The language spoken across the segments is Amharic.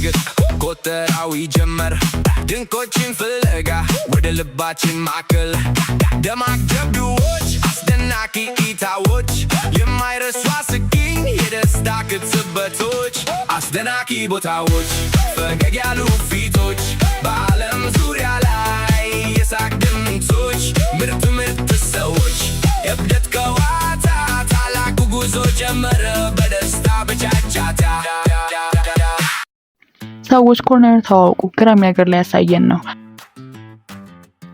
ግጥ ቆጠራው ይጀመር፣ ድንቆችን ፍለጋ ወደ ልባችን ማዕከል፣ ደማቅ ጀብዱዎች፣ አስደናቂ እይታዎች፣ የማይረሱ አስቂኝ የደስታ ቅጽበቶች፣ አስደናቂ ቦታዎች፣ ፈገግ ያሉ ፊቶች፣ በዓለም ዙሪያ ላይ የሳቅ ድምፆች፣ ምርጥ ምርጥ ሰዎች፣ የእብደት ጨዋታ፣ ታላቁ ጉዞ ጀመረ በደስታ በጫጫታ። ሰዎች፣ ኮርነር ተዋውቁ። ገራሚ ነገር ሊያሳየን ነው።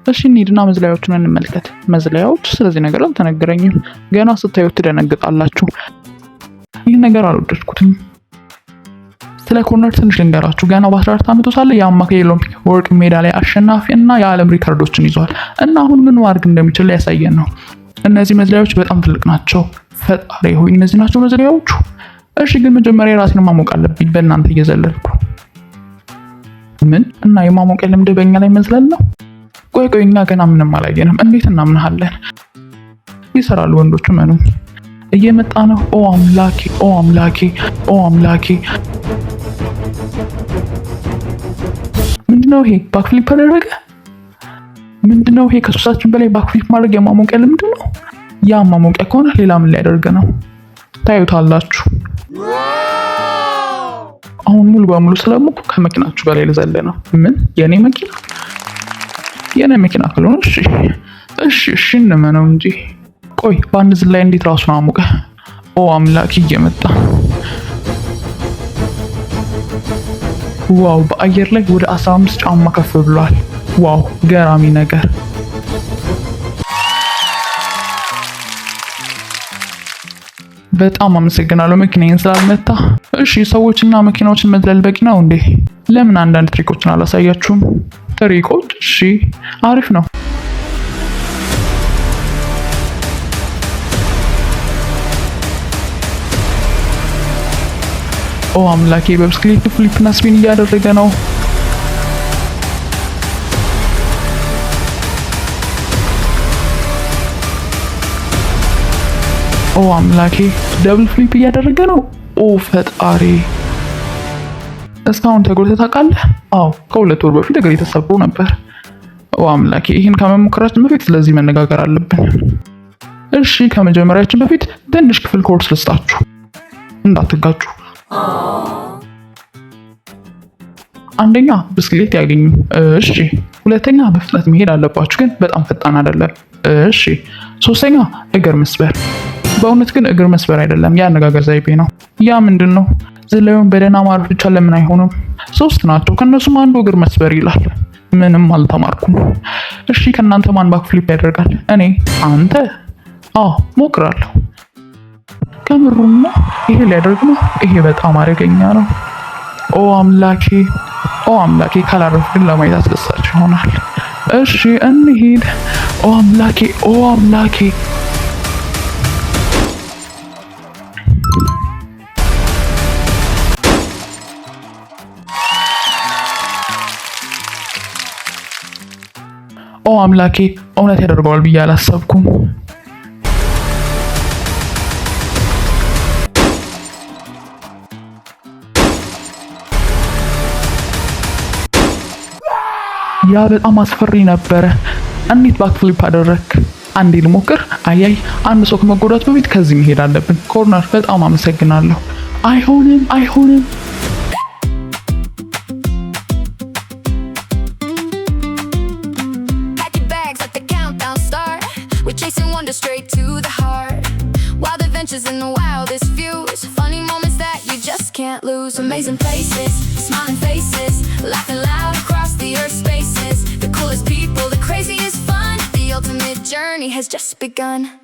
እሺ፣ እንሂድና መዝለያዎቹን እንመልከት። መዝለያዎች? ስለዚህ ነገር አልተነገረኝም። ገና ስታዩት ትደነግጣላችሁ። ይህ ነገር አልወደድኩትም። ስለ ኮርነር ትንሽ ልንገራችሁ። ገና በ14 ዓመቱ ሳለ የአማካይ የኦሎምፒክ ወርቅ ሜዳሊያ አሸናፊ እና የዓለም ሪከርዶችን ይዟል እና አሁን ምን ማድረግ እንደሚችል ሊያሳየን ነው። እነዚህ መዝለያዎች በጣም ትልቅ ናቸው። ፈጣሪ ሆይ፣ እነዚህ ናቸው መዝለያዎቹ። እሺ፣ ግን መጀመሪያ ራሴን ማሞቅ አለብኝ በእናንተ እየዘለልኩ። ምን እና የማሞቂያ ልምድ በእኛ ላይ መዝለል ነው? ቆይ ቆይ፣ እኛ ገና ምንም አላየንም። እንዴት እናምናሃለን? ይሰራሉ ወንዶቹ። መኑ እየመጣ ነው። ኦ አምላኬ፣ ኦ አምላኬ፣ ኦ አምላኬ! ምንድነው ይሄ? Backflip አደረገ። ምንድነው ይሄ? ከሱሳችን በላይ backflip ማድረግ የማሞቂያ ልምድ ነው። ያ ማሞቂያ ከሆነ ሌላ ምን ሊያደርግ ነው? ታዩታላችሁ። አሁን ሙሉ በሙሉ ስለሞኩ ከመኪናችሁ በላይ ልዘል ነው። ምን? የኔ መኪና? የኔ መኪና ካልሆነ እሺ እሺ እሺ እንመነው እንጂ። ቆይ፣ በአንድ ዝላይ እንዴት ራሱን አሞቀ? ኦ አምላክ፣ እየመጣ! Wow! በአየር ላይ ወደ 15 ጫማ ከፍ ብሏል። Wow! ገራሚ ነገር። በጣም አመሰግናለሁ መኪናዬን ስላልመታ። እሺ፣ ሰዎችና መኪናዎችን መዝለል በቂ ነው እንዴ? ለምን አንዳንድ trick ኦችን አላሳያችሁም? Trick ኦች? እሺ፣ አሪፍ ነው። ኦ አምላኬ፣ በብስክሌት flip ና spin እያደረገ ነው። ኦ አምላኬ፣ double flip እያደረገ ነው። ኦ ፈጣሪ! እስካሁን ተጎድተህ ታውቃለህ? አዎ፣ ከ2 ወር በፊት እግሬ ተሰብሮ ነበር። ኦ አምላኬ፣ ይህን ከመሞከራችን በፊት ስለዚህ መነጋገር አለብን። እሺ፣ ከመጀመሪያችን በፊት ትንሽ ክፍል ኮርስ ልስጣችሁ፣ እንዳትጋጩ። አንደኛ፣ ብስክሌት ያገኙ። እሺ። ሁለተኛ፣ በፍጥነት መሄድ አለባችሁ፣ ግን በጣም ፈጣን አይደለም። እሺ። ሶስተኛ፣ እግር መስበር። በእውነት ግን እግር መስበር አይደለም፣ የአነጋገር ዘይቤ ነው። ያ ምንድን ነው? ዝላዩን በደህና ማረፍ ብቻ ለምን አይሆንም? ሶስት ናቸው፣ ከእነሱም አንዱ እግር መስበር ይላል። ምንም አልተማርኩም። እሺ፣ ከእናንተ ማን backflip ያደርጋል? እኔ። አንተ? አዎ፣ ሞክራለሁ። ከምሩማ ይሄ ሊያደርግ ነው። ይሄ በጣም አደገኛ ነው። ኦ አምላኬ፣ ኦ አምላኬ! ካላረፍ ግን ለማየት አስደሳች ይሆናል። እሺ፣ እንሂድ። ኦ አምላኬ፣ ኦ አምላኬ! ኦ አምላኬ! እውነት ያደርገዋል ብዬ አላሰብኩም። ያ በጣም አስፈሪ ነበረ። እንዴት backflip አደረክ? አንዴ ልሞክር። አያይ፣ አንድ ሰው ከመጎዳቱ በፊት ከዚህ መሄድ አለብን። ኮርነር፣ በጣም አመሰግናለሁ። አይሆንም፣ አይሆንም። Pack your bags, let the countdown start. We're chasing wonder straight to the heart. Wild adventures in the wildest views. Funny moments that you just can't lose. Amazing places, smiling faces, laughing loud across the earth's spaces. The coolest people, the craziest fun. The ultimate journey has just begun.